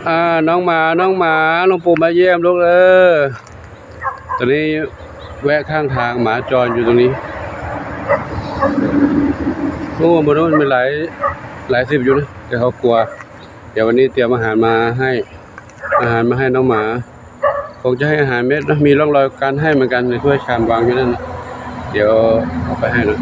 ອ່າ ນ້ອງໝາ ນ້ອງໝາ ຫຼວງປູ່ມາຢ້ຽມລູກເອີ. ຕອນນີ້ແວະຂ້າງທາງ ໝາຈອນຢູ່ຕົງນີ້. ໂອ້ ບໍ່ຮູ້ ມັນມີຫຼາຍ ຫຼາຍສິບຢູ່ນະ ແຕ່ເຂົາກົວ. ດຽວວັນນີ້ຕຽມອາຫານມາໃຫ້ ອາຫານມາໃຫ້ນ້ອງໝາ. ຄົງຈະໃຫ້ອາຫານເມັດເນາະ ມີຮ່ອງຮອຍການໃຫ້ເໝືອນກັນ ໃນຖ້ວຍຊາມວາງຢູ່ນັ້ນ. ດຽວເອົາໄປໃຫ້ເນາະ.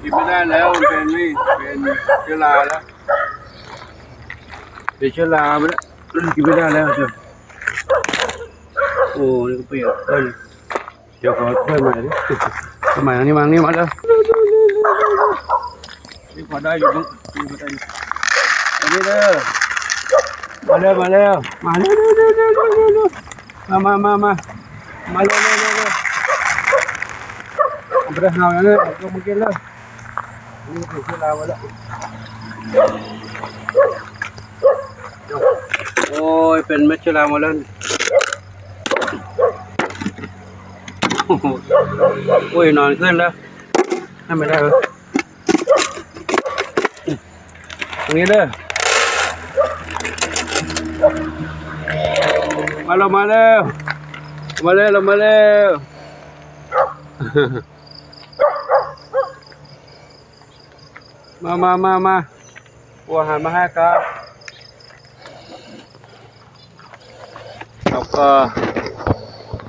ກິນໄມ່ໄດ້ແລ້ວ ມັນເປັນນີ້ ເປັນເຊື້ອລາແລ້ວ ເປັນເຊື້ອລາໄປແລ້ວ ກິນໄມ່ໄດ້ແລ້ວ. ໂອ້ ນີ້ກໍເປຍກ ເອີ ດຽວຂໍຖ້ວຍໃໝ່ເດີ ຖ້ວຍໃໝ່ ອັນນີ້ວາງນີ້ ມາເດີ. ນີ້ພໍໄດ້ຢູ່ ນີ້ພໍໄດ້ຢູ່ ອັນນີ້ເດີ. ມາເດີ ມາເດີ ມາເດີ ມາ ມາ ມາ ມາ ມາເດີ ເດີ ເດີ ເດີ. ເອົາໄປເດີ ເຮົາເດີ ເອົາລົງມາກິນເດີ. ນີ້ຄືເວລາໄວ້ແລ້ວ ໂອ້ຍ ເປັນເມັດເຊື້ອລາໝົດແລ້ວ. ໂອ້ຍ ນອນຄືນແລ້ວ ທຳໄມໄດ້ວະ. ຕົງນີ້ເດີ ມາແລ້ວ ມາແລ້ວ ມາແລ້ວ ມາແລ້ວ. ມາ ມາ ມາ ມາ ປູ່ເອົາອາຫານມາໃຫ້ຄັບ. ແລ້ວກໍ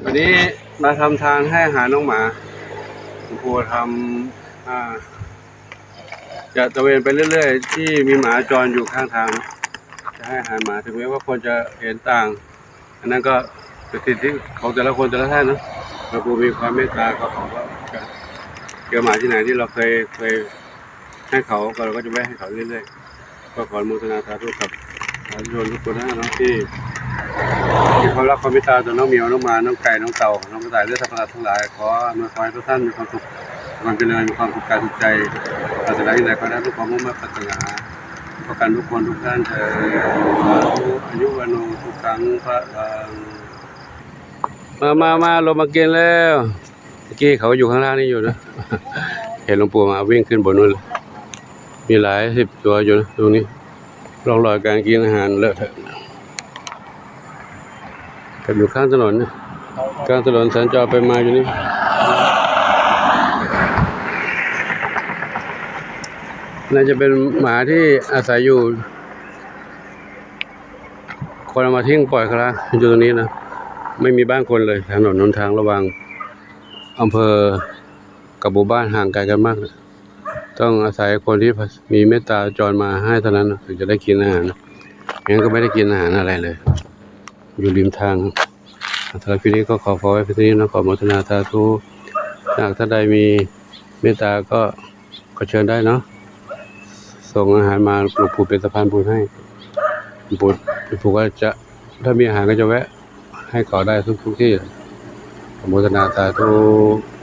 ວັນນີ້ມາທຳທານໃຫ້ອາຫານນ້ອງໝາ. ປູ່ທຳ ອ່າ ຈະຕະເວນໄປເລື້ອຍໆ ທີ່ມີໝາຈອນຢູ່ຂ້າງທາງ ຈະໃຫ້ອາຫານໝາ ເຖິງແມ້ວ່າຄົນຈະເຫັນຕ່າງ ອັນນັ້ນກໍເປັນສິດທິຂອງແຕ່ລະຄົນແຕ່ລະທ່ານເນາະ. ເມື່ອຜູ້ມີຄວາມເມດຕາ ເຂົາກໍຈະເຈີໝາທີ່ໄຫນທີ່ເຮົາເຄີຍ ເຄີຍໃຫ້ເຂົາ ກໍ ເຮົາກໍຈະແວະໃຫ້ເຂົາເລື້ອຍໆ. ກໍຂໍອະນຸໂມທະນາສາທຸກັບສາທຸຊົນທຸກຄົນນະເນາະ ທີ່ມີຄວາມຮັກຄວາມເມດຕາຕໍ່ນ້ອງໝຽວ ນ້ອງໝາ ນ້ອງໄກ່ ນ້ອງເຕົ່າ ນ້ອງກະຕ່າຍ ແລະ ສັດປະຫຼາດທັງຫຼາຍ. ຂໍອຳນວຍພອນໃຫ້ທຸກທ່ານມີຄວາມສຸກ ຄວາມຈະເລີນ ມີຄວາມສຸກກາຍສຸກໃຈ ປາດຖະໜາສິ່ງໃດ ຂໍໃຫ້ໄດ້ສົມຄວາມມຸ່ງມາດປາດຖະໜາ ປະກັນທຸກຄົນທຸກທ່ານເທີ້ນ. ສາທຸ ອາຍຸວັນໂນ ສຸຂັງ ພະລັງ. ມາ ມາ ມາ ລົງມາກິນແລ້ວ. ເມື່ອກີ້ເຂົາຢູ່ຂ້າງລ່າງນີ້ຢູ່ນະ ເຫັນຫຼວງປູ່ມາ ວິ່ງຂຶ້ນບົນນັ້ນ. ມີຫຼາຍສິບຕົວຢູ່ນະ ຕົງນີ້ ຮ່ອງຮອຍການກິນອາຫານເລາະເທາະ ກັນຢູ່ຂ້າງຖະໜົນນີ້ ກາງຖະໜົນສັນຈອນໄປມາຢູ່ນີ້. ໜ້າຈະເປັນໝາທີ່ອາໄສຢູ່ ຄົນເອົາມາຖິ້ມປ່ອຍຂ້າງລ່າງຢູ່ຕົງນີ້ນະ ໄມ່ມີບ້ານຄົນເລີຍ. ຖະໜົນຫົນທາງລະຫວ່າງອຳເພີກັບໝູ່ບ້ານຫ່າງໄກກັນມາກ ຕ້ອງອາໄສຄົນທີ່ມີເມດຕາຈອນມາໃຫ້ເທົ່ານັ້ນນະ ເຖິງຈະໄດ້ກິນອາຫານ ບໍ່ຊັ້ນກໍໄມ່ໄດ້ກິນອາຫານອະໄລເລີຍ ຢູ່ລິມທາງ. ສຳລັບຄລິບນີ້ກໍຂໍຝາກໄວ້ພຽງເທົ່ານີ້ເນາະ ຂໍອະນຸໂມທະນາສາທຸ. ຖ້າຫາກທ່ານໃດມີເມດຕາກໍ ກໍເຊີນໄດ້ເນາະ ສົ່ງອາຫານມາ ຫຼວງປູ່ເປັນສະພານບຸນໃຫ້. ບຸນ ຫຼວງປູ່ກໍຈະ ຖ້າມີອາຫານກໍຈະແວະໃຫ້ເຂົາໄດ້ທຸກໆທີ່. ອະນຸໂມທະນາສາທຸ.